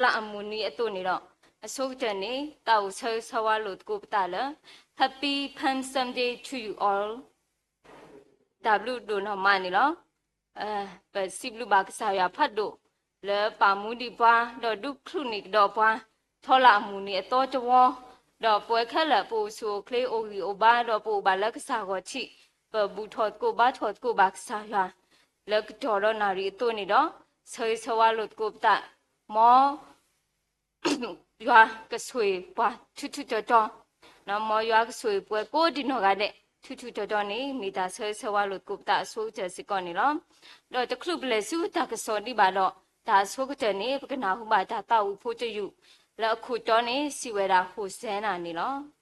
ထီလၢအမုၢ်နံၤအသိးန့ၣ်ဒီး, အဆိကတၢၢ်န့ၣ် တၢ်အိၣ်ဆၢဂ့ၤဆၢဝါလိာ်သကိးပသးလၢ Happy Palm Sunday to you all. တၢ်ဘျုးဒိၣ်နီၢ်မးန့ၣ်လီၤ. ပစံးဘျုးဘၣ်ကစၢ်ယွၤဖးဒိၣ် လၢပာ်မူဒံးပှၤ ဒီးဒုးချုးန့ၢ်ကဒီးပှၤ ထီလၢအမုၢ်နံၤအသီတဝီ, ဒီးပဝဲခဲလၢာ်ပအိၣ်ဆူၣ်အိၣ်ချ့အိၣ်ဂံၢ်အိၣ်ဘါ ဒီးပအိၣ်ဘၣ်လၢကစၢ်ဂီၢ်ထံး, ပဘူၣ်ထီၣ်သကိးဘါထီၣ်သကိးဘၣ်ကစၢ်ယွၤ လၢကတီၢ်ဒီးနၣ်ရံၣ်အသိးန့ၣ်ဒီး, ဆၢဂ့ၤဆၢဝါလိာ်သကိးပသး, မ်ယွၤကဆိၣ်ဂ့ၤပှၤထူထူတီတီ, မ်ယွၤကဆိၣ်ဂ့ၤပှၤကိးဒံးနီၢ်ဂၤဒဲး ထူထူတီတီန့ၣ် မ့ၢ်တၢ်ဆၢဂ့ၤဆၢဝါလိာ်သကိးပသးအဆိကတၢၢ်စ့ၢ်ကီးန့ၣ်လီၤ. ဒီးတချုးပလဲၤဆူတၢ်ကစီၣ်ဒံးဘၣ်ဒီး, တၢ်အဆိကတၢၢ်န့ၣ် ပကနၢ်ဟူဘၣ်တၢ်သးဝံၣ်ဖိတယုၢ် လၢအခိၣ်တီန့ၣ် စံးဝဲဒၣ် Hosanna န့ၣ်လီၤ.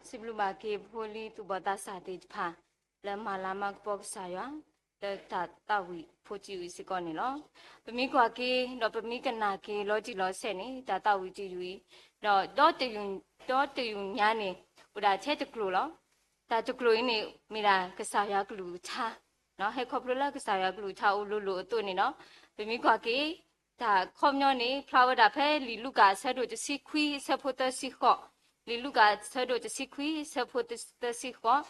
စံးဘျုးဘၣ်က့ၤဖိလံၤသူၣ်ဘီၣ်သးစၢ်သ့ၣ်တဖၣ် လၢမၤလၤမၤကပီၤကစၢ်ယွၤ လၢတၢ်သးဝံၣ်ဖိတယုၢ်အံၤစ့ၢ်ကီးန့ၣ်လီၤ. ပမ့ၢ်ကွၢ်က့ၤ ဒီးပမ့ၢ်ကနၣ်က့ၤလီၤတံၢ်လီၤဆဲးန့ၣ် တၢ်သးဝံၣ်တယုၢ်အံၤ, ဒီး ဒီတယုၢ်ညါန့ၣ် အိၣ်ဒၣ်ထဲတကျိာ်လီၤ. တၢ်တကျိာ်အံၤန့ၣ် မ့ၢ်ဒၣ်ကစၢ်ယွၤကလုၢ်ကထါ, ဟဲခီဖျိလၢကစၢ်ယွၤကလုၢ်ကထါအိၣ်လိၤလိၤအသိးန့ၣ်ဒီး, ပမ့ၢ်ကွၢ်က့ၤ တၢ်ခီပညီန့ၣ် ဖျါဝဲဒၣ်ဖဲလံာ်လူၤကၣ်အဆၢဒိၣ်တဆံခွံအဆၢဖိသၢဆံဃိး, လံာ်လူၤကၣ်အဆၢဒိၣ်တဆံခွံအဆၢဖိသၢဆံဃိး,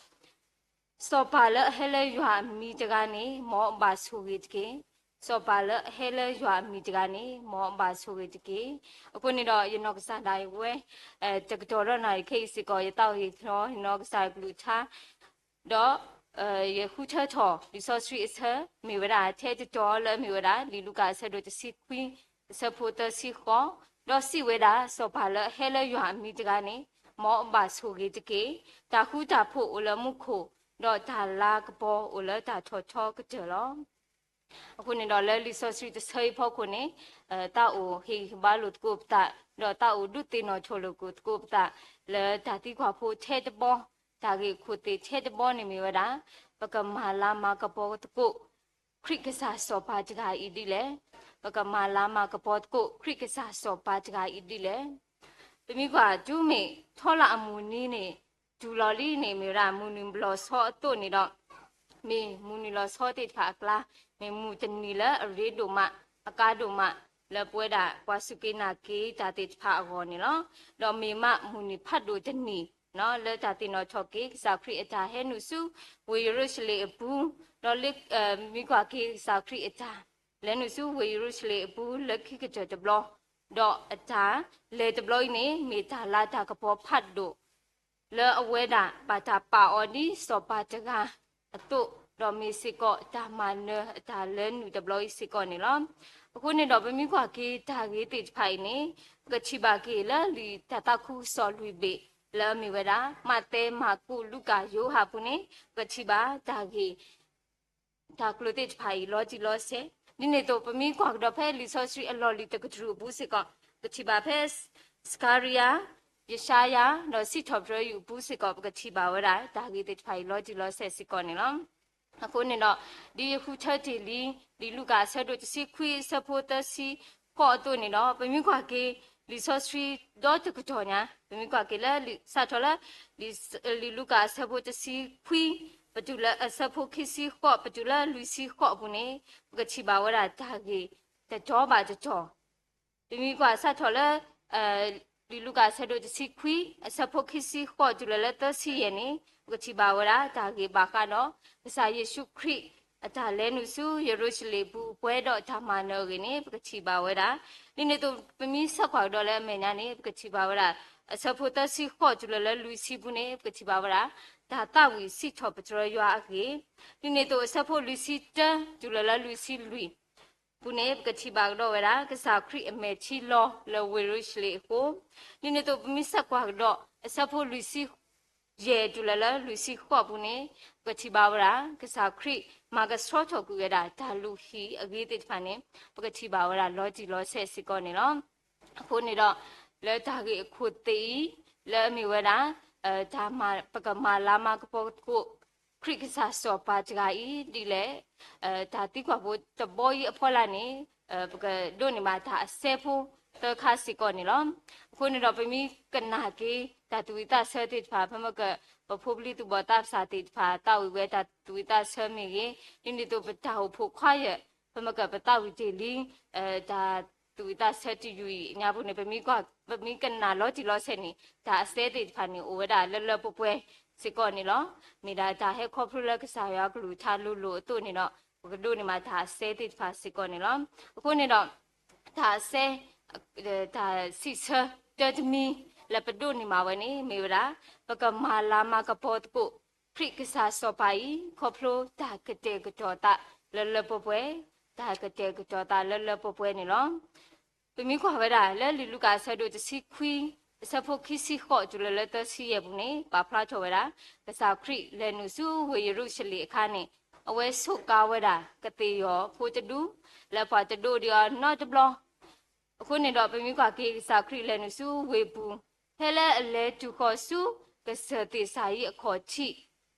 စီၤပၤလၢအဟဲလၢယွၤအမံၤတဂၤန့ၣ် မ်အဘၣ်ဆိၣ်ဂ့ၤတက့ၢ်. စီၤပၤလၢအဟဲလၢယွၤအမံၤတဂၤန့ၣ် မ်အဘၣ်ဆိၣ်ဂ့ၤတက့ၢ်. အဃိန့ၣ်ဒီး ယနီၢ်ကစၢ်ဒၣ်ယဝဲ တကတီၢ်ဒီးနၣ်ရံၣ်ခဲအံၤစ့ၢ်ကီး ယသးအိၣ်ဟ့ၣ်နီၤယနီၢ်ကစၢ်ကလုၢ်ကထါ ဒီး ယဃုထၢထီၣ်လံာ်စီဆှံအဆၢ မ့ၢ်ဝဲဒၣ် ထဲတတီၤလၢအမ့ၢ်ဝဲဒၣ် လံာ်လူၤကၣ်အဆၢဒိၣ်တဆံခွံ အဆၢဖိသၢဆံဃိး, ဒီးစံးဝဲဒၣ် စီၤပၤလၢအဟဲလၢယွၤအမံၤတဂၤန့ၣ် မ်အဘၣ်ဆိၣ်ဂ့ၤတက့ၢ်. တၢ်ဃူတၢ်ဖိးအိၣ်လၢမူခိၣ်, ဒီးတၢ်လၤကပီၤအိၣ်လၢတၢ်ထီၣ်ထီကတၢၢ်လီၤ. အဃိန့ၣ်ဒီးလၢလံာ်စီဆှံတဆၢအံၤဖီခိၣ်န့ၣ် သးအိၣ်ဟ့ၣ်ဂံၢ်ဟ့ၣ်ဘါလိာ်သကိးပသး, ဒီးသးအိၣ်ဒုးသ့ၣ်နီၣ်ထီၣ်လိာ်သကိးပသး လၢတၢ်သံကွၢ်ဖိထဲတဘီ, တၢ်ဂ့ၢ်ခိၣ်သ့ၣ်ထဲတဘီန့ၣ်မ့ၢ်ဝဲဒၣ် ပကမၤလၤမၤကပီၤသကိး ခရံာ်ကစၢ်စီၤပၤတဂၤအံၤဒ်လဲၣ်. ပကမၤလၤမၤကပီၤသကိး ခရံာ်ကစၢ်စီၤပၤတဂၤအံၤဒ်လဲၣ်. ပမ့ၢ်ကွၢ်တုၤမ့ၢ်ထီလၢအမုၢ်နံၤန့ၣ် တုၤလီၤလံန့ၣ် မ့ၢ်ဝဲဒၣ် မုၢ်နုာ်ဘျီၣ်ဆီအသိးန့ၣ်ဒီး မ့ၢ်မုၢ်နုာ်လီၤဆီသ့ၣ်တဖၣ်အကျါ, မ့ၢ်မုၢ်တနံၤလၢအရ့ဒိၣ်မး, အကါဒိၣ်မး, လၢပဝဲဒၣ်ပှၤစူၢ်က့ၤနာ်က့ၤတၢ်သ့ၣ်တဖၣ်အဂီၢ်န့ၣ်လီၤ. ဒီးမ့ၢ်မးမုၢ်နံၤဖးဒိၣ်တနံၤ လၢတၢ်သ့ၣ်နီၣ်ထီၣ်က့ၤ ကစၢ်ခရံာ်အတၢ်ဟဲနုာ်ဆူ ဝ့ၢ်ယရူၤၡလ့ၣ်အပူၤ, ဒီးလၢ မ့ၢ်ကွၢ်က့ၤကစၢ်ခရံာ်အတၢ် လဲၤနုာ်ဆူဝ့ၢ်ယရူၤၡလ့ၣ်အပူၤလၢခံကတၢၢ်တဘျီ, ဒီးအတၢ်လဲၤတဘျီအံၤန့ၣ် မ့ၢ်တၢ်လၤတၢ်ကပီၤဖးဒိၣ် လၢအဝဲဒၣ်ဘၣ်တၢ်ပာ်အီၤဒ်စီၤပၤတဂၤအသိး, ဒီးမ့ၢ်စ့ၢ်ကီးတၢ်မၤနၢၤအတၢ်လဲၤနုာ်တဘျီအံၤစ့ၢ်ကီးန့ၣ်လီၤ. အဃိန့ၣ်ဒီးပမ့ၢ်ကွၢ်က့ၤတၢ်ဂ့ၢ်သ့ၣ်တဖၣ်အံၤန့ၣ် ပကထံၣ်ဘၣ်က့ၤလၢလံာ်တၢ်သးခုကစီၣ်လွံၢ်ဘ့ၣ် လၢအမ့ၢ်ဝဲဒၣ် မးသဲ, မၢ်ကူး, လူၤကၣ်, ယိၤဟၣ်အပူၤန့ၣ် ပကထံၣ်ဘၣ်တၢ်ဂ့ၢ် တၢ်ကျိၤသ့ၣ်တဖၣ်အံၤလီၤတံၢ်လီၤဆဲး, ဒ်န့ၣ်အသိး ပမ့ၢ်ကွၢ်ကဒီးဖဲလံာ်စီဆှံအလီၢ်လံၤတကတြူၢ်အပူၤစ့ၢ်ကီး ပကထံၣ်ဘၣ်ဖဲ စကၤရံယၤ, ယၡါယၤ, ဒီးစံးထီၣ်ပတြၢၤယုၢ်အပူၤစ့ၢ်ကီး ပကထံၣ်ဘၣ်ဝဲဒၣ် တၢ်ဂ့ၢ်သ့ၣ်တဖၣ်အံၤလီၤတံၢ်လီၤဆဲးစ့ၢ်ကီးန့ၣ်လီၤ. အဃိန့ၣ်ဒီး ဒ်ယဃုထၢတ့ၢ်လံ လံာ်လူၤကၣ်အဆၢဒိၣ်တဆံခွံအဆၢဖိသၢဆံဃိးအသိးန့ၣ်ဒီး ပမ့ၢ်ကွၢ်က့ၤ လံာ်စီဆှံဒီတကတီၢ်ညါ ပမ့ၢ်ကွၢ်က့ၤလၢ စးထီၣ်လၢ လံာ်လူၤကၣ်အဆၢဖိတဆံခွံ ပတုၤလၢအဆၢဖိခံဆံဃိး ပတုၤလၢလွံၢ်ဆံဃိးအပူၤန့ၣ် ပကထံၣ်ဘၣ်ဝဲဒၣ်တၢ်ဂ့ၢ်တတီၤဘၣ်တတီၤ ပမ့ၢ်ကွၢ်စးထီၣ်လၢ လံာ်လူၤကၣ်အဆၢဒိၣ်တဆံခွံ အဆၢဖိခံဆံဃိးတုၤလၢလၢသၢဆံယဲၢ်န့ၣ် ပကထံၣ်ဘၣ်ဝဲဒၣ်တၢ်ဂ့ၢ်ဘၣ်ဃးဒီး ကစၢ်ယ့ၣ်ၡူးခရံာ် အတၢ်လဲၤနုာ်ဆူယရူၤၡလ့ၣ်ပူၤ ပှဲၤဒီးတၢ်မၤနၢၤအဂ့ၢ်န့ၣ် ပကထံၣ်ဘၣ်ဝဲဒၣ်. ဒ်န့ၣ်အသိး ပမ့ၢ်ဆၢကွၢ်ကဒီးလၢအမဲာ်ညါန့ၣ် ပကထံၣ်ဘၣ်ဝဲဒၣ် အဆၢဖိသၢဆံဃိးတုၤလၢလၢလွံၢ်ဆံပူၤန့ၣ် ပကထံၣ်ဘၣ်ဝဲဒၣ် တၢ်သးဝံၣ်စံးထီၣ်ပတြၢၤယွၤအဂ့ၢ်. ဒ်န့ၣ်အသိး အဆၢဖိလွံၢ်ဆံတၢတုၤလၢလၢလွံၢ်ဆံလွံၢ် ပူၤန့ၣ် ပကထံၣ်ဘၣ်ကဒီးဝဲဒၣ် ကစၢ်ခရံာ်အမဲာ်ထံလီၤလၢဝ့ၢ်ယရူၤၡလ့ၣ်အဃိ, ဒ်န့ၣ်အသိး ပမ့ၢ်ဆၢကွၢ်ကဒီး အဆၢဖိလွံၢ်ဆံယဲၢ်တုၤလၢလၢလွံၢ်ဆံဃိးပူၤန့ၣ် ပကထံၣ်ဘၣ်ဝဲဒၣ် ကစၢ်ခရံာ်မၤကဆှီထီၣ်ကွံာ်ဝဲဒၣ် တၢ်လုၢ်ဟံၣ်အဂ့ၢ်သ့ၣ်တဖၣ်န့ၣ် ပကထံၣ်ဘၣ်ဝဲဒၣ်လီၤတံၢ်လီၤဆဲးစ့ၢ်ကီးန့ၣ်လီၤ. အဃိန့ၣ်ဒီး လၢတၢ်ဂ့ၢ်အခိၣ်သ့ၣ်အံၤ လၢအမ့ၢ်ဝဲဒၣ် တၢ်မၤ ပကမၤလၤမၤကပီၤသကိး ခရံာ်ကစၢ်စီၤပၤတဂၤအံၤဒ်လဲၣ်. တၢ်သံကွၢ်ဖိတဘီအံၤအဖီလာ်န့ၣ် ပကဒိးန့ၢ်ဘၣ်တၢ်အစဲဖိသၢခါစ့ၢ်ကီးန့ၣ်လီၤ. အဃိန့ၣ်ဒီး ပမ့ၢ်ကနၣ်က့ၤ တၢ်သူၣ်ဝံၣ်သးဆၢသ့ၣ်တဖၣ် ဖဲမ့ၢ်က ပဖိပလံၤသူၣ်ဘီၣ်သးစၢ်သ့ၣ်တဖၣ် သးဝံၣ်ဝဲတၢ်သူၣ်ဝံၣ်သးဆၢမ့ၢ်ဂ့ၤ, ဒ်န့ၣ်အသိး ပတၢ်အိၣ်ဖှိၣ်ခွါယဲၢ် ဖဲမ့ၢ်က ပသးဝံၣ်တ့ၢ်လံ တၢ်သူၣ်ဝံၣ်သးဆၢတယုၢ်အံၤအညါပူၤန့ၣ် ပမ့ၢ်ကွၢ် ပမ့ၢ်ကနၣ်လီၤတံၢ်လီၤဆဲးန့ၣ် တၢ်အစဲသ့ၣ်တဖၣ်န့ၣ် အိၣ်ဝဲဒၣ်လၢလၢပှဲၤပှဲၤစ့ၢ်ကီးန့ၣ်လီၤ. မ့ၢ်ဒၣ်တၢ်ဟဲခီဖျိလၢကစၢ်ယွၤကလုၢ်ကထါလိၤလိၤအသိးန့ၣ်ဒီး ပကဒိးန့ၢ်ဘၣ်တၢ်အစဲသ့ၣ်တဖၣ်စ့ၢ်ကီးန့ၣ်လီၤ. အဃိန့ၣ်ဒီး တၢ်အစဲ တၢ်စံးဆၢတၢတမံၤလၢပဒိးန့ၢ်ဘၣ်ဝဲန့ၣ် မ့ၢ်ဝဲဒၣ် ပကမၤလၤမၤကပီၤသကိး ခရံာ်ကစၢ်စီၤပၤအံၤ ခီဖျိတၢ်ကတဲာ်ကတီၤသးလၢလၢပှဲၤပှဲၤ, တၢ်ကတဲာ်ကတီၤသးလၢလၢပှဲၤပှဲၤန့ၣ်လီၤ. ပမ့ၢ်ကွၢ်ဝဲဒၣ်လၢလံာ်လူၤကၣ်အဆၢဒိၣ်တဆံခွံ အဆၢဖိခံဆံဃိးတုၤလၢလၢသၢဆံယဲၢ်ပူၤန့ၣ် ပာ်ဖျါထီၣ်ဝဲဒၣ် ကစၢ်ခရံာ်လဲၤနုာ်ဆူဝ့ၢ်ယရူၤၡလ့ၣ်အခါန့ၣ် အဝဲဆိးကါဝဲဒၣ်ကသ့ၣ်ယီၤဖိတဒူ လၢပှၤတဒိးဒံးအီၤနီတဘျီ အဃိန့ၣ်ဒီး ပမ့ၢ်ကွၢ်က့ၤကစၢ်ခရံာ်လဲၤနုာ်ဆူဝ့ၢ်ပူၤ ဖဲလၢအလဲၤတုၤဃီၤဆူ ကစၢၢ်သ့ၣ်စၤယံးအခီၣ်ထံး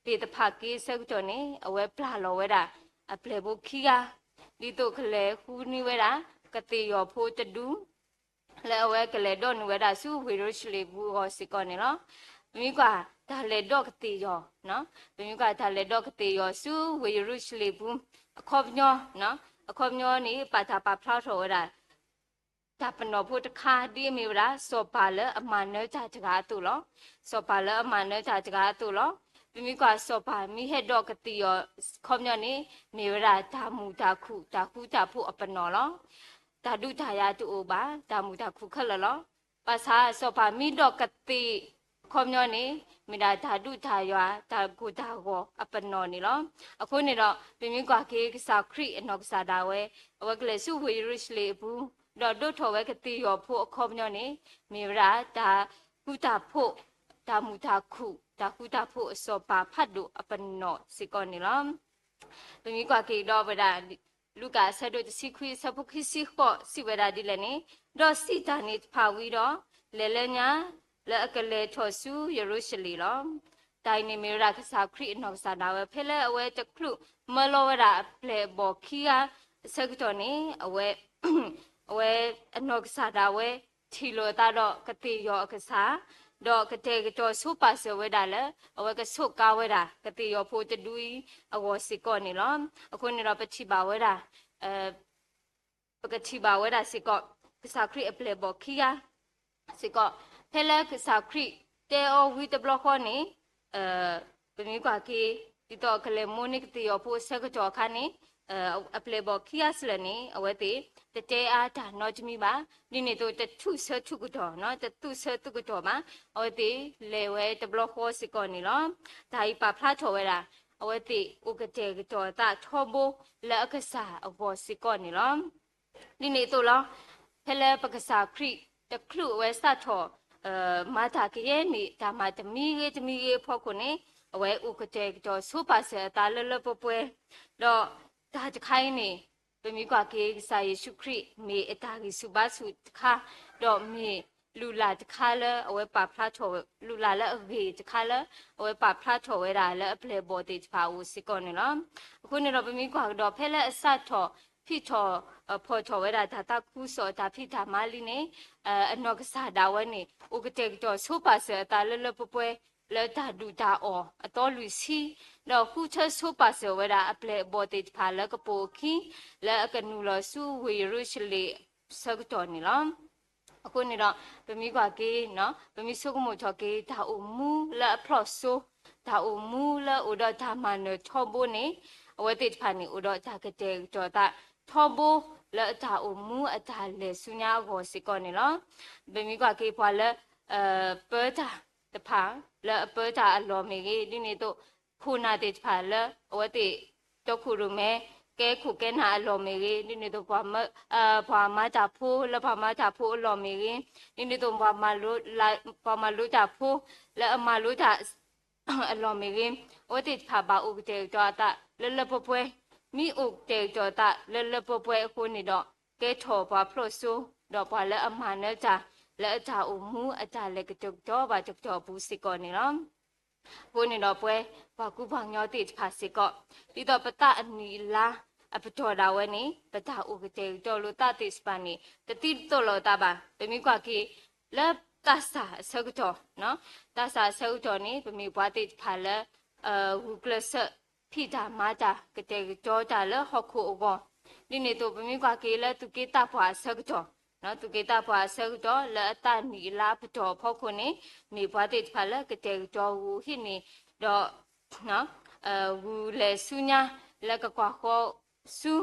သ့ၣ်တဖၣ်က့ၤအဆၢကတီၢ်န့ၣ် အဝဲပျၢ်လီၤဝဲဒၣ် အပျဲၢ်ဖိခံဂၤ ဒ်သိးကလဲၤဃုန့ၢ်ဝဲဒၣ် ကသ့ၣ်ယီၤဖိတဒူ လၢအဝဲကလဲၤဒီးနုာ်ဝဲဒၣ်ဆူဝ့ၢ်ယရူၤၡလ့ၣ်ပူၤအဂီၢ်စ့ၢ်ကီးန့ၣ်လီၤ. ပမ့ၢ်ကွၢ်တၢ်လဲၤဒီးကသ့ၣ်ယီၤ ပမ့ၢ်ကွၢ်တၢ်လဲၤဒီးကသ့ၣ်ယီၤဆူဝ့ၢ်ယရူၤၡလ့ၣ်ပူၤ အခီပညီ အခီပညီန့ၣ် ပာ်တၢ်ပာ်ဖျါထီၣ်ဝဲဒၣ် တၢ်ပနီၣ်ဖိတခါ ဒ်အမ့ၢ်ဝဲဒၣ် စီၤပၤလၢအမၤနၢၤတၢ်တဂၤအသိးလီၤ. စီၤပၤလၢအမၤနၢၤတၢ်တဂၤအသိးလီၤ. ပမ့ၢ်ကွၢ်စီၤပၤမ့ၢ်ဟဲဒိးကသ့ၣ်ယီၤခီပညီန့ၣ် မ့ၢ်ဝဲဒၣ်တၢ်မုာ်တၢ်ခုၣ် တၢ်ဃူတၢ်ဖိးအပနီၣ်လီၤ. တၢ်ဒုးတၢ်ယၤတအိၣ်ဘၣ်, တၢ်မုာ်တၢ်ခုၣ်ခဲလၢာ်လီၤ. ဘၣ်ဆၣ်စီၤပၤမ့ၢ်ဒိးကသ့ၣ်ခီပညီန့ၣ် မ့ၢ်ဒၣ်တၢ်ဒုးတၢ်ယၤ တၢ်ကိၢ်တၢ်ဂီၤအပနီၣ်န့ၣ်လီၤ. အဃိန့ၣ်ဒီး ပမ့ၢ်ကွၢ်က့ၤကစၢ်ခရံာ်အနီၢ်ကစၢ်ဒၣ်ဝဲ အဝဲကလဲၤဆူဝ့ၢ်ယရူၤၡလ့ၣ်အပူၤ ဒီးဒိးထီၣ်ဝဲကသ့ၣ်ယီၤဖိအခီပညီန့ၣ် မ့ၢ်ဝဲဒၣ်တၢ်ဃူတၢ်ဖိး တၢ်မုာ်တၢ်ခုၣ် တၢ်ဃူတၢ်ဖိးအစီၤပၤဖးဒိၣ်အပနီၣ်စ့ၢ်ကီးန့ၣ်လီၤ. ပမ့ၢ်ကွၢ်က့ၤဒီးဝဲဒၣ် လူၤကၣ်အဆၢဒိၣ်တဆံခွံ အဆၢဖိခံဆံဃိး စံးဝဲဒၣ်ဒ်လဲၣ်န့ၣ်, ဒီးစံးတၢ်န့ၣ်တဖၣ်ဝံၤဒီး လဲၤလၢညါ လၢအကလဲၤထီၣ်ဆူယရူၤၡလ့ၣ်လီၤ. တၢ်အံၤန့ၣ်မ့ၢ်ဝဲဒၣ်ကစၢ်ခရံာ်အနီၢ်ကစၢ်ဒၣ်ဝဲ ဖဲလၢအဝဲတချုးမၢလီၤဝဲဒၣ်အပျဲၢ်အဘီၣ်ခံဂၤအဆၢကတီၢ်န့ၣ် အဝဲ အဝဲအနီၢ်ကစၢ်ဒၣ်ဝဲ ထံၣ်လိာ်အသးဒီးကသ့ၣ်ယီၤအကစၢ်, ဒီးကတဲာ်ကတီၤဆိပာ်စၢၤဝဲဒၣ်လၢ အဝဲကဆိးကါဝဲဒၣ် ကသ့ၣ်ယီၤဖိတဒုအံၤအဂီၢ်စ့ၢ်ကီးန့ၣ်လီၤ. အဃိန့ၣ်ဒီးပထံၣ်ဘၣ်ဝဲဒၣ် ပကထံၣ်ဘၣ်ဝဲဒၣ်စ့ၢ်ကီး ကစၢ်ခရံာ်အပျဲၢ်ဘီၣ်ခံဂၤစ့ၢ်ကီး, ဖဲလၢကစၢ်ခရံာ်တဲအီၤဝံၤတဘျီဃီန့ၣ် ပမ့ၢ်ကွၢ်က့ၤ ဒ်သိးကလဲၤမိၢ်န့ၢ်ကသ့ၣ်ယီၤဖိအဆၢကတီၢ်အခါန့ၣ် အပျဲၢ်ဘီၣ်ခံဂၤစ့ၢ်ကီးန့ၣ် အဝဲသ့ၣ် တတဲအါတၢ်နီတမံၤဘၣ်, ဒ်န့ၣ်အသိးတထူၣ်ဆၢထူၣ်ကတီၢ် တသူၣ်ဆၢသူၣ်ကတီၢ်ဘၣ်, အဝဲသ့ၣ်လဲၤဝဲတဘျီဃီစ့ၢ်ကီးန့ၣ်လီၤ. တၢ်အံၤပာ်ဖျါထီၣ်ဝဲဒၣ် အဝဲသ့ၣ်အိၣ်ကတဲာ်ကတီၤအသးထီဘိလၢအကစၢ်အဂီၢ်စ့ၢ်ကီးန့ၣ်လီၤ. ဒ်န့ၣ်အသိးလီၤ. ဖဲလၢပကစၢ်ခရံာ်တချုးအဝဲစးထီၣ် မၤတၢ်ကယဲၢ်မ့ၢ်တၢ်မၤတမံၤဂ့ၤတမံၤဂ့ၤအဖီခိၣ်န့ၣ် အဝဲအိၣ်ကတဲာ်ကတီၤဆိပာ်စၢၤအသးလၢလၢပှဲၤပှဲၤ, ဒီးတၢ်တခါအံၤန့ၣ် ပမ့ၢ်ကွၢ်က့ၤကစၢ်ယ့ၣ်ၡူးခရံာ် မ့ၢ်အတၢ်ဂံၢ်ဆူၣ်ဘါဆူၣ်တခါ, ဒီးမ့ၢ်လုၢ်လၢ်တခါလၢအဝဲပာ်ဖျါထီၣ် လုၢ်လၢ်လၢအဂ့ၤတခါလၢ အဝဲပာ်ဖျါထီၣ်ဝဲဒၣ်လၢအပျဲၢ်အဘီၣ်သ့ၣ်တဖၣ်အအိၣ်စ့ၢ်ကီးန့ၣ်လီၤ. အဃိန့ၣ်ဒီးပမ့ၢ်ကွၢ်ကဒီးဖဲလၢအစးထီၣ် ဖံးထီၣ်ဖီၣ်ထီၣ်ဝဲဒၣ်တၢ်သးခုကစီၣ်တၢ်ဖံးတၢ်မၤလံန့ၣ် အနီၢ်ကစၢ်ဒၣ်ဝဲန့ၣ် အိၣ်ကတဲာ်ကတီၤဆိပာ်စၢၤအသးလၢလၢပှဲၤပှဲၤ လၢတၢ်ဒုၣ်တၢ်အီၣ်အသီလွံၢ်ဆံ, ဒီးဃုထၢဆိပာ်စၢၤဝဲဒၣ်အပျဲၢ်အဘီၣ်သ့ၣ်တဖၣ်လၢကပိာ်အခံ လၢအကနုာ်လီၤဆူဝ့ၢ်ယရူၤၡလ့ၣ်အဆၢကတီၢ်န့ၣ်လီၤ. အဃိန့ၣ်ဒီး ပမ့ၢ်ကွၢ်က့ၤ ပမ့ၢ်ဆိကမိၣ်ထီၣ်က့ၤ တၢ်အိၣ်မူလၢအဖျီၣ်စိ, တၢ်အိၣ်မူလၢအိၣ်ဒီးတၢ်မၤနၢၤထီဘိန့ၣ် အဝဲသ့ၣ်တဖၣ်န့ၣ် အိၣ်ဒီးတၢ်ကတဲာ်ကတီၤသးထီဘိ လၢအတၢ်အိၣ်မူအတၢ်လဲၤဆူညါအဂီၢ်စ့ၢ်ကီးန့ၣ်လီၤ. ပမ့ၢ်ကွၢ်က့ၤပှၤလၢ ပၢတၢ်တဖၣ် လၢအပၢတၢ်အလီၢ်မ့ၢ်ဂ့ၤ, ဒ်န့ၣ်အသိး ခိၣ်နၢ်သ့ၣ်တဖၣ်လၢအဝဲသ့ၣ် တီခိၣ်ရိၣ်မဲ ကဲခိၣ်ကဲနၢ်အလီၢ်မ့ၢ်ဂ့ၤ, ဒ်န့ၣ်အသိး ပှၤမၤတၢ်ဖိလၢပှၤမၤတၢ်ဖိအလီၢ်မ့ၢ်ဂ့ၤ, ဒ်န့ၣ်အသိး ပှၤမၤလိတၢ်ဖိလၢအမၤလိတၢ် အလီၢ်မ့ၢ်ဂ့ၤ, အဝဲသ့ၣ်တဖၣ်ဘၣ်အိၣ်ကတဲာ်ကတီၤအသးလၢလၢပှဲၤပှဲၤ, မ့ၢ်အိၣ်ကတဲာ်ကတီၤအသးလၢလၢပှဲၤပှဲၤအဃိန့ၣ်ဒီး ကဲထီၣ်ပှၤဖျီၣ်စိ, ဒီးပှၤလၢအမၤနၢၤတၢ် လၢအတၢ်အိၣ်မူအတၢ်လဲၤကတၢၢ်ကတီၤဘၣ်တကတီၢ်အပူၤစ့ၢ်ကီးန့ၣ်လီၤ. အဃိန့ၣ်ဒီးပဝဲ ပှၤကူပှၤကညီသ့ၣ်တဖၣ်စ့ၢ်ကီး ဒ်သိးပသးအနံၣ်အလါအပတီၢ်ဒၣ်ဝဲန့ၣ် ပတၢ်အိၣ်ကတဲာ်ကတီၤလိာ်သးသ့ၣ်တဖၣ်န့ၣ် တသံတသိးလိာ်အသးဘၣ်. ပမ့ၢ်ကွၢ်က့ၤ လၢသးစၢ်အဆၢကတီၢ်, သးစၢ်အဆၢကတီၢ်န့ၣ် ပမ့ၢ်ပှၤသ့ၣ်တဖၣ်လၢ ဂုာ်ကျဲးစၢး ဖံးတၢ်မၤတၢ် ကတဲာ်ကတီၤတၢ်လၢဟီၣ်ခိၣ်အဂီၢ်, ဒ်န့ၣ်အသိး ပမ့ၢ်ကွၢ်က့ၤလၢသူၣ်က့သးပှၢ်အဆၢကတီၢ်, သူၣ်က့သးပှၢ်အဆၢကတီၢ် လၢအသးနံၣ်အလါအပတီၢ်အဖီခိၣ်န့ၣ် မ့ၢ်ပှၤသ့ၣ်တဖၣ်လၢကတဲာ်ကတီၤဂုာ်ဟံးန့ၢ် ဒီး ဂုာ်လဲၤဆူညါ လၢကကွၢ်ဃီဆူ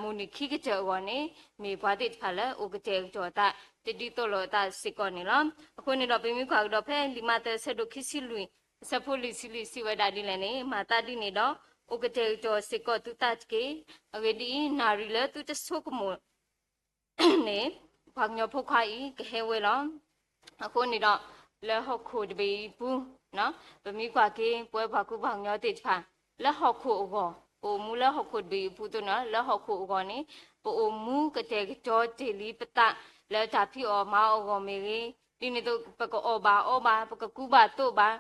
မုၢ်နံၤခံကတၢၢ်အဂီၢ်န့ၣ် မ့ၢ်ပှၤသ့ၣ်တဖၣ်လၢအိၣ်ကတဲာ်ကတီၤအသး တဒ်သိးလိာ်အသးစ့ၢ်ကီးန့ၣ်လီၤ. အဃိန့ၣ်ဒီး ပမ့ၢ်ကွၢ်ကဒီးဖဲလံာ်မးသဲအဆၢဒိၣ်ခံဆံလွံၢ် အဆၢဖိလွံၢ်ဆံလွံၢ်စံးဝဲဒၣ်ဒ်လဲၣ်န့ၣ်, မၤသးဒ်န့ၣ်ဒီး အိၣ်ကတဲာ်ကတီၤစ့ၢ်ကီးသုသးတက့ၢ်. အဂ့ၢ်ဒ်အံၤ, နၣ်ရံၣ်လၢသုတဆိကမိၣ် န့ၣ် ပှၤကညီဖိခွါအံၤ ကဟဲဝဲလီၤ. အဃိန့ၣ်ဒီး လၢဟီၣ်ခိၣ်တဘ့ၣ်အံၤအပူၤ, ပမ့ၢ်ကွၢ်က့ၤ ပဝဲပှၤကူပှၤကညီသ့ၣ်တဖၣ် လၢဟီၣ်ခိၣ်အဂီၢ်, ပအိၣ်မူလၢဟီၣ်ခိၣ်တဘ့ၣ်အံၤအပူၤအသိးန့ၣ် လၢဟီၣ်ခိၣ်အဂီၢ်န့ၣ် ပအိၣ်မူကတဲာ်ကတီၤတ့ၢ်လံပသး လၢတၢ်ဖံးအီၣ်မၤအီၣ်အဂီၢ်မ့ၢ်ဂ့ၤ, ဒ်န့ၣ်အသိး ပကအီၣ်ဘၣ်အီဘၣ်, ပကကူဘၣ်သိးဘၣ်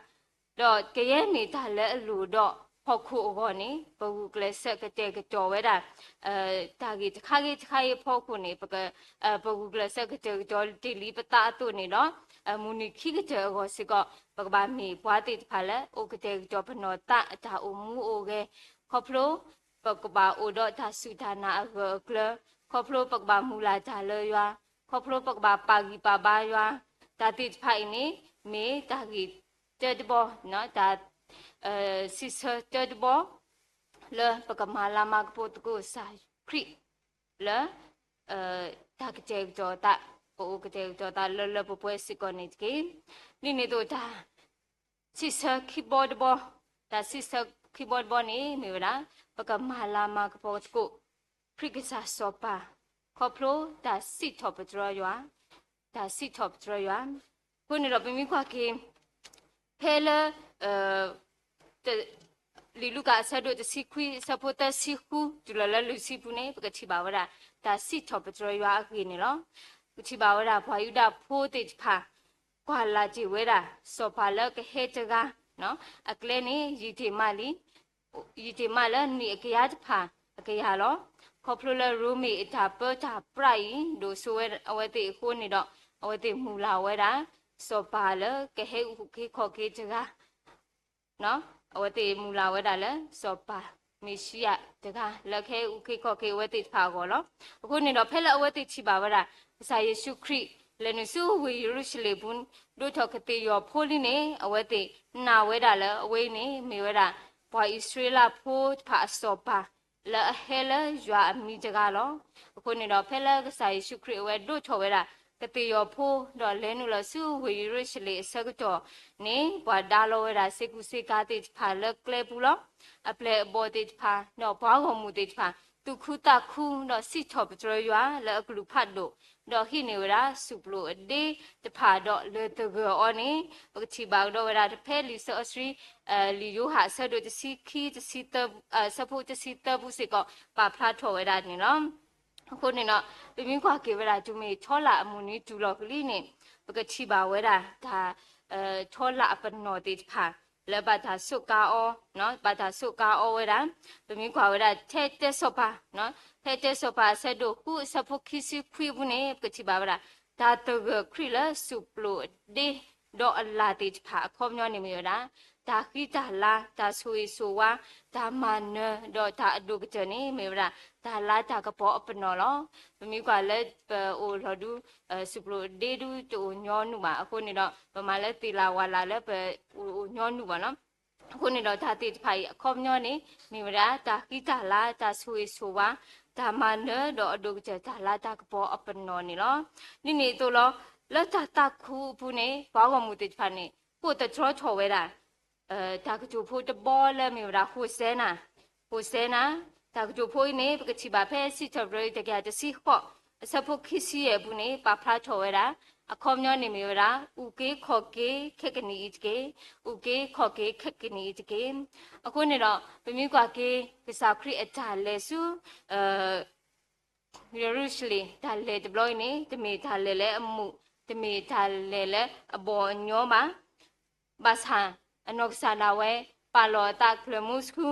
ဒီးကယဲၢ်မ့ၢ်တၢ်လၢအလိၣ်ဒီးဟီၣ်ခိၣ်အဂီၢ်န့ၣ် ပဂုာ်ကျဲးစၢးကတဲာ်ကတီၤဝဲဒၣ် တၢ်ဂ့ၢ်တခါဂ့ၤတခါဂ့ၤအဖီခိၣ်န့ၣ် ပ ပဂုာ်ကျဲးစၢးကတဲာ်ကတီၤတ့ၢ်လံပသးအသိးန့ၣ်ဒီး မုၢ်နံၤခံကတၢၢ်အဂီၢ်စ့ၢ်ကီး ပကဘၣ်မ့ၢ်ပှၤသ့ၣ်တဖၣ်လၢ အိၣ်ကတဲာ်ကတီၤပနီၢ်သးအတၢ်အိၣ်မူအိၣ်ဂဲၤ ခီဖျိ ပကဘၣ်အိၣ်ဒီးတၢ်စူၢ်တၢ်နာ်အဂၢၢ်အကျၢၤ, ခီဖျိပကဘၣ်မုၢ်လၢ်တၢ်လၢယွၤ, ခီဖျိပကဘၣ်ပာ်ဂံၢ်ပာ်ဘါယွၤ, တၢ်သ့ၣ်တဖၣ်အံၤန့ၣ် မ့ၢ်တၢ်ဂ့ၢ်တၢတဘီ တၢ် စံးဆၢတၢ်တဘီ လၢပကမၤလၤမၤကပီၤသကိးကစၢ်ခရံာ် လၢ တၢ်ကတဲာ်ကတီၤသး, ပအိၣ်ကတဲာ်ကတီၤသးလၢလၢပှဲၤပှဲၤစ့ၢ်ကီးန့ၣ်တက့ၢ်. ဒ်န့ၣ်အသိးတၢ် စံးဆၢခံဘီတဘီ, တၢ်စံးဆၢခံဘီတဘီန့ၣ် မ့ၢ်ဝဲဒၣ် ပကမၤလၤမၤကပီၤသကိး ခရံာ်ကစၢ်စီၤပၤ ခီဖျိတၢ်စံးထီၣ်ပတြၢၤယွၤ, တၢ်စံးထီၣ်ပတြၢၤယွၤ. အဃိန့ၣ်ဒီးပမ့ၢ်ကွၢ်က့ၤ ဖဲလၢ လံာ်လူၤကၣ်အဆၢဒိၣ်တဆံခွံ အဆၢဖိသၢဆံဃု တုၤလီၤလၢလွံၢ်ဆံပူၤန့ၣ် ပကထံၣ်ဘၣ်ဝဲဒၣ် တၢ်စံးထီၣ်ပတြၢၤယွၤအဂ့ၢ်န့ၣ်လီၤ. ပထံၣ်ဘၣ်ဝဲဒၣ် ပှၤယူဒၤဖိသ့ၣ်တဖၣ် ကွၢ်လၢ်တ့ၢ်ဝဲဒၣ် စီၤပၤလၢကဟဲတဂၤ, အကျဲန့ၣ် ယံာ်တ့ၢ်မးလံ ယံာ်တ့ၢ်မးလၢနံၣ်အကယၤတဖၣ်အကယၤလီၤ. ခီဖျိလၢရိမ့ၤအတၢ်ပၢတၢ်ပြးအံၤ ဒိၣ်စိဝဲအဝဲသ့ၣ်အဃိန့ၣ်ဒီး အဝဲသ့ၣ်မုၢ်လၢ်ဝဲဒၣ် စီၤပၤလၢကဟဲအုၣ်က့ၤခီၣ်က့ၤတဂၤ အဝဲသ့ၣ်မုၢ်လၢ်ဝဲဒၣ်လၢ စီၤပၤမ့ၤၡံအၤတဂၤ လၢကဟဲအုၣ်က့ၤခီၣ်က့ၤအဝဲသ့ၣ်တဖၣ်အဂီၢ်လီၤ. အဃိန့ၣ်ဒီး ဖဲလၢအဝဲသ့ၣ်ထံၣ်ဘၣ်ဝဲဒၣ် ကစၢ်ယ့ၣ်ၡူးခရံာ် လဲၤနုာ်ဆူဝ့ၢ်ယရူၤၡလ့ၣ်ပူၤ ဒိးထီၣ်ကသ့ၣ်ယီၤဖိလံန့ၣ် အဝဲသ့ၣ်နာ်ဝဲဒၣ်လၢအဝဲအံၤန့ၣ် မ့ၢ်ဝဲဒၣ် ပှၤအံၣ်စရ့လးဖိတဖၣ်အစီၤပၤ လၢအဟဲလၢယွၤအမံၤတဂၤလီၤ. အဃိန့ၣ်ဒီး ဖဲလၢကစၢ်ယ့ၣ်ၡူးခရံာ်အဝဲဒိးထီၣ်ဝဲဒၣ် ကသ့ၣ်ယီၤဖိ ဒီးလဲၤနုာ်လီၤဆူဝ့ၢ်ယရူၤၡလ့ၣ်အဆၢကတီၢ်န့ၣ် ပှၤဒါလီၤဝဲဒၣ်စ့ကူစ့ကၤသ့ၣ်တဖၣ်လၢကျဲပူၤလီၤ. အပျဲၢ်အဘီၣ်သ့ၣ်တဖၣ် ဒီးပှၤဂီၢ်မုၢ်သ့ၣ်တဖၣ် သူၣ်ခုသးခု ဒီးစံးထီၣ်ပတြၢၤယွၤလၢအကလုၢ်ဖးဒိၣ်, ဒီးဟံးန့ၢ်ဝဲဒၣ် စူၣ်ပျိၣ်အဒ့တဖၣ် ဒီးလဲၤသဂၢၢ်အီၤန့ၣ် ပကထံၣ်ဘၣ်ကဒီးဝဲဒၣ် ဖဲလံာ်စီဆှံ လံာ်ယိၤဟၣ်အဆၢဒိၣ်တဆံခံ တဆံသၢ အဆၢဖိတဆံသၢပူၤစ့ၢ်ကီး ပာ်ဖျါထီၣ်ဝဲဒၣ်န့ၣ်လီၤ. အဃိန့ၣ်ဒီး ပမ့ၢ်ကွၢ်က့ၤဝဲဒၣ် တုၤမ့ၢ်ထီလာ်အမုၢ်နံၤတုၤလီၤကလံန့ၣ် ပကထံၣ်ဘၣ်ဝဲဒၣ်တၢ် ထီလာ်အပနီၣ်သ့ၣ်တဖၣ် လၢဘၣ်တၢ်စူးကါအီၤ, ဘၣ်တၢ်စူးကါအီၤဝဲဒၣ်, ပမ့ၢ်ကွၢ်ဝဲဒၣ် ထဲတဲစီၤပၤ, ထဲတဲစီၤပၤအဆၢဒိၣ်ဃု အဆၢဖိခံဆံခွံအပူၤန့ၣ် ပကထံၣ်ဘၣ်ဝဲဒၣ် တၢ်သဂၢၢ်ခရံာ်လၢစူၣ်ပျိၣ်အဒ့ ဒီးအလၣ်သ့ၣ်တဖၣ်အခီပညီန့ၣ်မ့ၢ်ဝဲဒၣ် တၢ်ဃံတၢ်လၤ, တၢ်ဆိၣ်ဂ့ၤဆိၣ်ဝါ, တၢ်မၤနၢၤ ဒီးတၢ်အဒိၣ်ကတၢၢ်န့ၣ် မ့ၢ်ဝဲဒၣ် တၢ်လၤတၢ်ကပီၤအပနီၣ်လီၤ. ပမ့ၢ်ကွၢ်လၢပအိၣ်လီၤဒု စူၣ်ပျိၣ်အဒ့ဒုတအိၣ်ညီနုၢ်ဘၣ်. အဃိန့ၣ်ဒီး ပမၤလၢသ့ၣ်လၣ်ဝၣ်လၣ်လၢပအိၣ်ညီနုၢ်ဘၣ်လီၤ. အဃိန့ၣ်ဒီးတၢ်သ့ၣ်တဖၣ်အံၤအခီပညီန့ၣ် မ့ၢ်ဝဲဒၣ် တၢ်ဃံတၢ်လၤ, တၢ်ဆိၣ်ဂ့ၤဆိၣ်ဝါ, တၢ်မၤနၢၤ ဒီးအဒိၣ်ကတၢၢ်တၢ်လၤတၢ်ကပီၤအပနီၣ်န့ၣ်လီၤ. ဒ်န့ၣ်အသိးလီၤ လၢတၢ်သးခုအပူၤန့ၣ် ပှၤဂီၢ်မုၢ်သ့ၣ်တဖၣ်န့ၣ် ကိးသတြီထီၣ်ဝဲဒၣ် တၢ်ကတိၤဖိတဘီလၢမ့ၢ်ဝဲဒၣ် ဟိၣ်စဲနၤ, ဟိၣ်စဲနၤ, တၢ်ကတိၤဖိအံၤန့ၣ် ပကထံၣ်ဘၣ်ဖဲစံးထီၣ်ပတြၢၤတကယၤတဆံဃိး အဆၢဖိခံဆံယဲၢ်အပူၤန့ၣ် ပာ်ဖျါထီၣ်ဝဲဒၣ် အခီပညီန့ၣ်မ့ၢ်ဝဲဒၣ် အုၣ်က့ၤခီၣ်က့ၤခဲကနံၣ်အံၤတက့ၢ်, အုၣ်က့ၤခီၣ်က့ၤခဲကနံၣ်အံၤတက့ၢ်. အဃိန့ၣ်ဒီး ပမ့ၢ်ကွၢ်က့ၤ ကစၢ်ခရံာ်အတၢ်လဲၤဆူ ယရူၤၡလ့ၣ် တၢ်လဲၤတဘျီအံၤန့ၣ် တမ့ၢ်တၢ်လဲၤလၢအမုာ်, တမ့ၢ်တၢ်လဲၤလၢအဘီၣ်အညီဘၣ်. ဘၣ်ဆၣ် အနီၢ်ကစၢ်ဒၣ်ဝဲ ပာ်လီၤအသးကျၢၤမူဆူ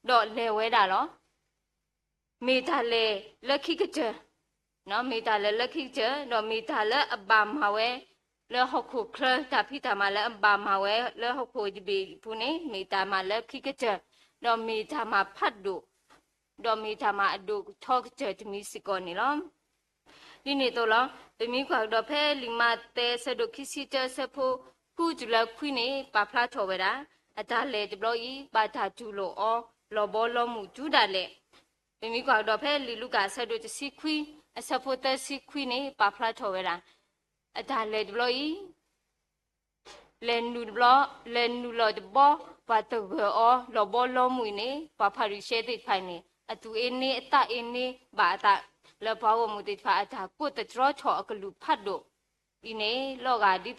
ဒီးလဲၤဝဲဒၣ်လီၤ. မ့ၢ်တၢ်လဲၤလၢခံကတၢၢ်, မ့ၢ်တၢ်လဲၤလၢခံကတၢၢ် ဒီးမ့ၢ်တၢ်လၢအဘၣ်မၤဝဲ လၢဟီၣ်ခိၣ်ချၢ တၢ်ဖံးတၢ်မၤလၢအဘၣ်မၤဝဲလၢဟီၣ်ခိၣ်တဘ့ၣ်အပူၤန့ၣ် မ့ၢ်တၢ်မၤလၢခံကတၢၢ်, ဒီးမ့ၢ်တၢ်မၤဖးဒိၣ် ဒီးမ့ၢ်တၢ်မၤအဒိၣ်ကထီကတၢၢ်တမံၤစ့ၢ်ကီးန့ၣ်လီၤ. ဒ်န့ၣ်အသိးလီၤ ပမ့ၢ်ကွၢ်ကဒီးဖဲလံာ်မးသဲအဆၢဒိၣ်ခံဆံတၢ အဆၢဖိဃုတုၤလၢခွံန့ၣ် ပာ်ဖျါထီၣ်ဝဲဒၣ် အတၢ်လဲၤတဘျီအံၤ ဘၣ်တၢ်တူၢ်လိာ်အီၤ လီၤဘီလီၤမုၢ်တုၤဒၣ်လဲာ်. ပမ့ၢ်ကွၢ်ကဒီးဖဲလံာ်လူၤကၣ်အဆၢဒိၣ်တဆံခွံ အဆၢဖိသၢဆံခွံန့ၣ် ပာ်ဖျါထီၣ်ဝဲဒၣ် အတၢ်လဲၤတဘျီအံၤ လဲၤနုာ်တဘျီ, လဲၤနုာ်လီၤတဘီ, ပှၤသဂၢၢ်အီၤ လီၤဘီလီၤမုၢ်အံၤန့ၣ် ပှၤဖၤရံၤၡဲသ့ၣ်တဖၣ်အံၤန့ၣ် အသူၣ်အ့န့ အသးအ့န့ဘၣ်အသး လၢပှၤဂီၢ်မုၢ်သ့ၣ်တဖၣ်အတၢ်ကိးသတြီထီၣ်အကလုၢ်ဖးဒိၣ် အံၤန့ၣ် လီၤဂာ်ဒ်သိး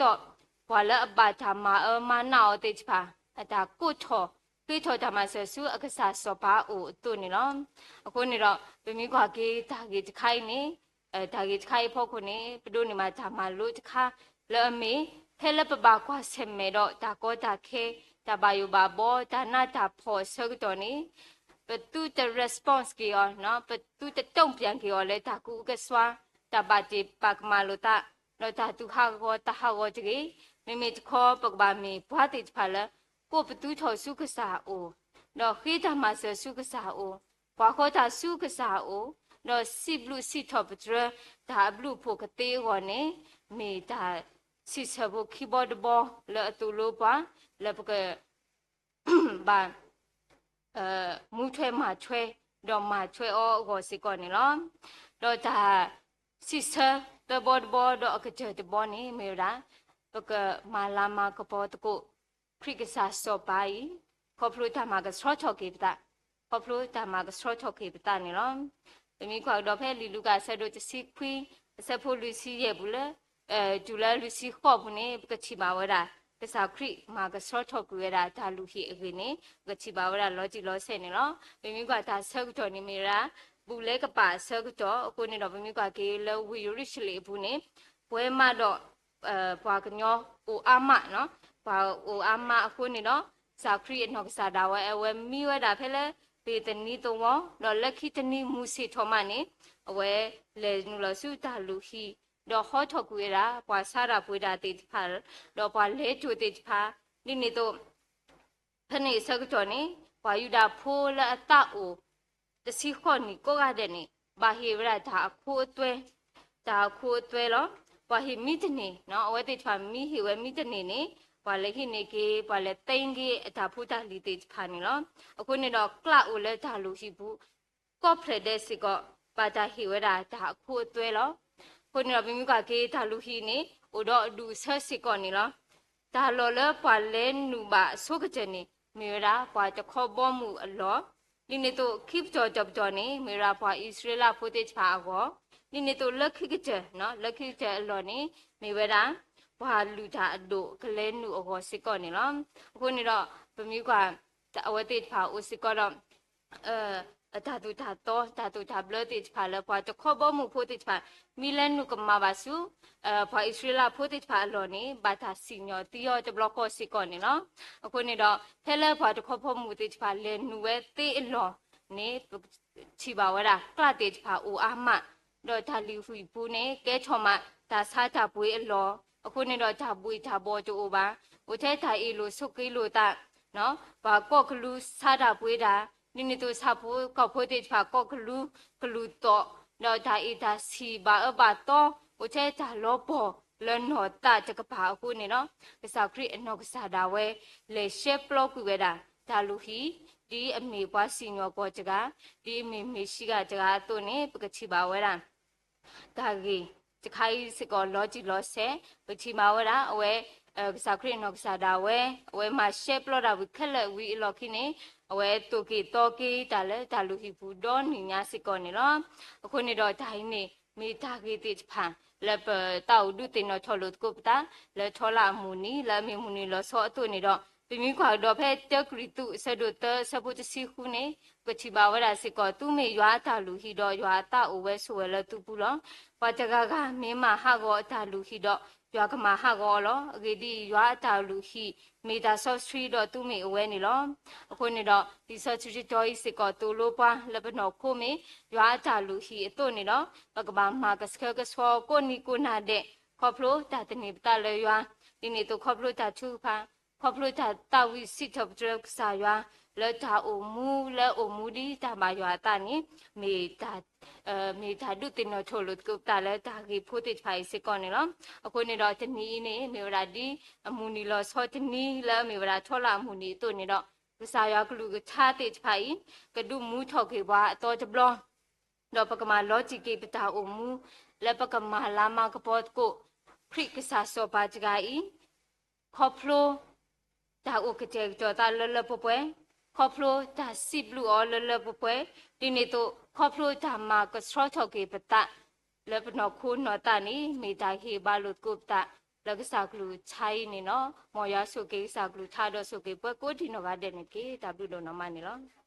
ပှၤလၢအဘၣ်တၢ်မၤအၢမၤနးအီၤသ့ၣ်တဖၣ် အတၢ်ကိးထီၣ်ဃ့ထီၣ်တၢ်မၤစၢၤဆူအကစၢ်စီၤပၤအအိၣ်အသိးန့ၣ်လီၤ. အဃိန့ၣ်ဒီး ပမ့ၢ်ကွၢ်က့ၤတၢ်ဂ့ၢ်တခါအံၤန့ၣ် တၢ်ဂ့ၢ်တခါအံၤအဖီခိၣ်န့ၣ် ပဒိးန့ၢ်ဘၣ်တၢ်မၤလိတခါ လၢအမ့ၢ် ဖဲလၢပဘၣ်ကွၢ်ဆၢၣ်မဲာ်ဒီးတၢ်ကီတၢ်ခဲ တၢ်ဘၣ်ယိၣ်ဘၣ်ဘီ တၢ်နးတၢ်ဖှီၣ်အဆၢကတီၢ်န့ၣ် ပသုတ response က့ၤအီၤ, ပသုတတုံ့ပြန်က့ၤအီၤလၢတၢ်ကူၣ်အုကစွါ, တၢ်ဘၣ်တ့ၢ်ပာ်ကမၣ်လိာ်သး, ဒီးတၢ်သူၣ်ဟးဂီၤသးဟးဂီၤတဂ့ၤ. မ့မ့ၢ်တခီ ပကဘၣ်မ့ၢ်ပှၤသ့ၣ်တဖၣ်လၢ ကိးပသူထီၣ်ဆူကစၢ်အအိၣ်, ဒီးဃ့တၢ်မၤစၢၤဆူကစၢ်အအိၣ်, ပှၤဃီတၢ်ဆူကစၢ်အအိၣ်, ဒီးစံးဘျုးစံးထီၣ်ပတြၢၤ တၢ်အဘျုးအဖှိၣ်ကသ့အဂီၢ်န့ၣ် မ့ၢ်တၢ်စံးဆၢဖိခံဘီတဘီလၢအသိၣ်လိပှၤ လၢပက ဘၣ် မူထွဲမၤထွဲ ဒီးမၤထွဲအီၤအဂီၢ်စ့ၢ်ကီးန့ၣ်လီၤ. ဒီးတၢ်စံးဆၢသၢဘီတဘီဒီးအကတၢၢ်တဘီန့ၣ် မ့ၢ်ဝဲဒၣ် ပကမၤလၤမၤကပီၤသကိး ခရံာ်ကစၢ်စီၤပၤအံၤ ခီဖျိတၢ်မၤကဆှီထီၣ်က့ၤပသး, ခီဖျိတၢ်မၤကဆှီထီၣ်က့ၤပသးန့ၣ်လီၤ. ပမ့ၢ်ကွၢ်ကဒီးဖဲလံာ်လူၤကၣ်အဆၢဒိၣ်တဆံခွံ အဆၢဖိလွံၢ်ဆံယဲၢ်ပူၤလၢ တုၤလၢလွံၢ်ဆံဃိးပူၤန့ၣ် ပကထံၣ်ဘၣ်ဝဲဒၣ် ကစၢ်ခရံာ်မၤကဆှီထီၣ်ကွံာ်ဝဲဒၣ်တၢ်လုၢ်ဟံၣ်အဂ့ၢ်န့ၣ် ပကထံၣ်ဘၣ်ဝဲဒၣ်လီၤတံၢ်လီၤဆဲးန့ၣ်လီၤ. ပမ့ၢ်ကွၢ်တၢ်ဆၢကတီၢ်န့ၣ်မ့ၢ်ဝဲဒၣ် ဘူၣ်လဲကပၤအဆၢကတီၢ်အဃိန့ၣ်ဒီး ပမ့ၢ်ကွၢ်က့ၤလၢဝ့ၢ်ယရူၤၡလ့ၣ်အပူၤန့ၣ် ပှဲၤမးဒီး ပှၤကညီအိၣ်အါမး, ပှၤအိၣ်အါမးအဃိန့ၣ်ဒီး ကစၢ်ခရံာ်အနီၢ်ကစၢ်ဒၣ်ဝဲ အဝဲမံဝဲဒၣ်ဖဲလၢ ဘ့ၤသနံသဝီ ဒီးလၢခံတနံၤမုၢ်ဆ့ၣ်ထီၣ်မးန့ၣ် အဝဲလဲၤနုာ်လီၤဆူတၢ်လုၢ်ဟံၣ် ဒီးဟီထီၣ်ကွံာ်ဝဲဒၣ် ပှၤဆါတၢ်ပှ့ၤတၢ်သ့ၣ်တဖၣ် ဒီးပှၤလဲၤတိၢ်သ့ၣ်တဖၣ် ဒ်န့ၣ်အသိး ဖဲန့ၣ်အဆၢကတီၢ်န့ၣ် ပှၤယူဒၤဖိလၢအသးအိၣ် တဆံဃိးနံၣ်ကိးဂၤဒဲးန့ၣ် ဘၣ်ဟ့ၣ်ဝဲဒၣ်တၢ်အခိအသွဲ, တၢ်အခိအသွဲလီၤ. ပှၤဟ့ၣ်မံတန့ၢ်, အဝဲသ့ၣ်တဖၣ်မံဟ့ၣ်ဝဲမံတန့ၢ်န့ၣ် ပှၤလဲၤဟံးန့ၢ်က့ၤ ပှၤလဲၤသ့က့ၤအတၢ်ဖိတၢ်လံၤသ့ၣ်တဖၣ်န့ၣ်လီၤ. အဃိန့ၣ်ဒီးကျးအိၣ်လၢတၢ်လုၢ်ဟံၣ်ပူၤ ကိးဖျၢၣ်ဒဲးစ့ၢ်ကီး ဘၣ်တၢ်ဟ့ၣ်ဝဲဒၣ်တၢ်အခိအသွဲလီၤ. အဃိန့ၣ်ဒီးပမ့ၢ်ကွၢ်က့ၤတၢ်လုၢ်ဟံၣ်န့ၣ် အိၣ်ဒီးအဒူၣ်အဆၢစ့ၢ်ကီးန့ၣ်လီၤ. တၢ်လီၢ်လၢပှၤလဲၤနုာ်ဘၣ်အဆိကတၢၢ်န့ၣ် မ့ၢ်ဝဲဒၣ်ပှၤတခီဘီမုၢ်အလီၢ်, ဒ်န့ၣ်အသိးခံပတီၢ်တပတီၢ်န့ၣ် မ့ၢ်ဝဲဒၣ်ပှၤအံၣ်စရ့လးဖိသ့ၣ်တဖၣ်အဂီၢ်, ဒ်န့ၣ်အသိးလၢခံကတၢၢ်, လၢခံကတၢၢ်အလီၢ်န့ၣ် မ့ၢ်ဝဲဒၣ် ပှၤလုၢ်တၢ်အဒိၣ်ကလဲၤနုာ်အဂီၢ်စ့ၢ်ကီးန့ၣ်လီၤ. အဃိန့ၣ်ဒီး ပမ့ၢ်ကွၢ် အဝဲသ့ၣ်တဖၣ်အိၣ်စ့ၢ်ကီးဒီး တၢ်သိၣ်တၢ်သီ တၢ်သိၣ်တၢ်ဘျၢသ့ၣ်တဖၣ်လၢပှၤတခီဘီမုၢ်ဖိသ့ၣ်တဖၣ် မ့ၢ်လဲၤနုာ်ကမၤဘၣ်ဆူ ပှၤအံၣ်စရ့လးဖိသ့ၣ်တဖၣ်အလီၢ်န့ၣ် ဘၣ်တၢ်စံၣ်ညီၣ်သံအီၤတဘျီဃီစ့ၢ်ကီးန့ၣ်လီၤ. အဃိန့ၣ်ဒီး ဖဲလၢပှၤတခီဘီမုၢ်သ့ၣ်တဖၣ်လဲၤနုာ်ဝဲသ့အလီၢ်န့ၣ် ပထံၣ်ဘၣ်ဝဲဒၣ်ကျးသ့ၣ်တဖၣ်အိၣ်အါမး, ဒီးတၢ်လုၢ်ဟံၣ်ပူၤန့ၣ် ကဲထီၣ်မး တၢ်ဆါတၢ်ပှ့ၤအလီၢ်, အဃိန့ၣ်ဒီးတၢ်ဘှံးတၢ်ဘှီၣ်တအိၣ်ဘၣ်, အိၣ်ထဲတၢ်အ့ၣ်လိာ်ဆိးက့လိာ်သး ပှၤကိးကလူၤဆါတၢ်ပှ့ၤတၢ်, ဒ်န့ၣ်အသိးဆၣ်ဖိကီၢ်ဖိသ့ၣ်တဖၣ်ကိးကလူၤကလူၤသီၣ်, ဒီးတၢ်အ့ၣ်တၢ်ဆံၣ်ဘၣ်အၢဘၣ်သီ အိၣ်ထဲတၢ်လီၤပှီၢ်လၢနီၢ်သးတကပၤအဃိန့ၣ်လီၤ. ကစၢ်ခရံာ်အနီၢ်ကစၢ်ဒၣ်ဝဲ လဲၤရှဲပျီကွံာ်ဝဲဒၣ် တၢ်လုၢ်ဟံၣ် ဒ်အမ့ၢ်ပှၤစံၣ်ညီၣ်ကွီၢ်တဂၤ, ဒ်အမ့ၢ်မ့ၣ်ၡံဂၤတဂၤအသိးန့ၣ် ပကထံၣ်ဘၣ်ဝဲဒၣ် တၢ်ဂ့ၢ်တခါအံၤစ့ၢ်ကီးလီၤတံၢ်လီၤဆဲး, ပထံၣ်ဘၣ်ဝဲဒၣ် အဝဲ ကစၢ်ခရံာ်အနီၢ်ကစၢ်ဒၣ်ဝဲ အဝဲမၤရှဲပျီတၢ်ဝံၤခဲလၢာ်ဝံၤအလီၢ်ခံန့ၣ် အဝဲသိၣ်က့ၤသီက့ၤတၢ်လၢတၢ်လုၢ်ဟံၣ်ပူၤဒီနံၤညါစ့ၢ်ကီးန့ၣ်လီၤ. အဃိန့ၣ်ဒီးတၢ်အံၤန့ၣ် မ့ၢ်တၢ်ဂ့ၢ်သ့ၣ်တဖၣ် လၢပသးအိၣ်ဒုးသ့ၣ်နီၣ်ထီၣ်လိာ်သကိးပသး လၢထီလၢအမုၢ်နံၤ လၢအမ့ၢ်မုၢ်နံၤလီၤဆီအသိးန့ၣ်ဒီး ပမ့ၢ်ကွၢ်ကဒီးဖဲတၢကရံၣ်သူးအဆၢဒိၣ်သၢအဆၢဖိတဆံဃုန့ၣ် ပထံၣ်ဘၣ်ဝဲဒၣ်စ့ၢ်ကီး သုမ့ၢ်ယွၤအတၢ်လုၢ်ဟံၣ်ဒီး ယွၤအသးအိၣ်ဝဲဆိးဝဲလၢသုပူၤလီၤ. ပှၤတဂၤဂၤမ့ၢ်မၤဟးဂီၤအတၢ်လုၢ်ဟံၣ်ဒီး ယွၤကမၤဟးဂီၤအီၤလီၤ. အဂ့ၢ်ဒ်အံၤ, ယွၤအတၢ်လုၢ်ဟံၣ် မ့ၢ်တၢ်စီဆှံဒီးသုမ့ၢ်အဝဲန့ၣ်လီၤ. အဃိန့ၣ်ဒီး လံာ်စီဆှံတတီၤအံၤစ့ၢ်ကီးသိၣ်လိပှၤလၢပနီၢ်ခိမ့ၢ် ယွၤအတၢ်လုၢ်ဟံၣ်အသိးန့ၣ်ဒီး ပကဘၣ်မၤကဆှဲကဆှီကိးနံၤကိးနၤဒဲး ခီဖျိတၢ်သန့ၤပသးလၢယွၤ, ဒ်န့ၣ်အသိးခီဖျိတၢ်ထုကဖၣ်, ခီဖျိတၢ်သးဝံၣ်စံးထီၣ်ပတြၢၤကစၢ်ယွၤ လၢတၢ်အိၣ်မူလၢအိၣ်မူဒ်တၢ်ဘၣ်ယွၤအသးန့ၣ် မ့ၢ်တၢ်ဒုးသ့ၣ်နီၣ်ထီၣ်လိာ်သကိးပသးလၢတၢ်ဂ့ၢ်ဖိသ့ၣ်တဖၣ်အံၤစ့ၢ်ကီးန့ၣ်လီၤ. အဃိန့ၣ်ဒီးတနံၤအံၤန့ၣ် မ့ၢ်ဝဲဒၣ်ဒ်အမုၢ်နံၤလီၤဆီတနံၤလၢအမ့ၢ်ဝဲဒၣ်ထီလၢအမုၢ်နံၤအသိးန့ၣ်ဒီး ကစၢ်ယွၤကလုၢ်ကထါသ့ၣ်တဖၣ်အံၤ ကဒုးမူထီၣ်က့ၤပှၤအသီတဘျီ ဒီးပကမၤလီၤတံၢ်က့ၤပတၢ်အိၣ်မူ လၢပကမၤလၤမၤကပီၤသကိး ခရံာ်ကစၢ်စီၤပၤတဂၤအံၤ ခီဖျိ တၢ်အိၣ်ကတဲာ်ကတီၤသးလၢလၢပှဲၤပှဲၤ, ခီဖျိတၢ်စံးဘျုးအီၤလၢလၢပှဲၤပှဲၤ, ဒ်န့ၣ်အသိး ခီဖျိတၢ်မၤကဆှီထီၣ်က့ၤပသး လၢပနီၢ်ခိနီၢ်သးန့ၣ် မ့ၢ်တၢ်ဟ့ၣ်ဘၣ်လိာ်သကိးပသး လၢကစၢ်ကလုၢ်ကထါအံၤန့ၣ်လီၤ. မ်ယွၤဆိၣ်ဂ့ၤကစၢ်ကလုၢ်ကထါဒီးဆိၣ်ဂ့ၤပှၤကိးဒံးနီၢ်ဂၤဒဲးန့ၣ်တက့ၢ်. တၢ်ဘျုးဒိၣ်နီၢ်မးန့ၣ်လီၤ.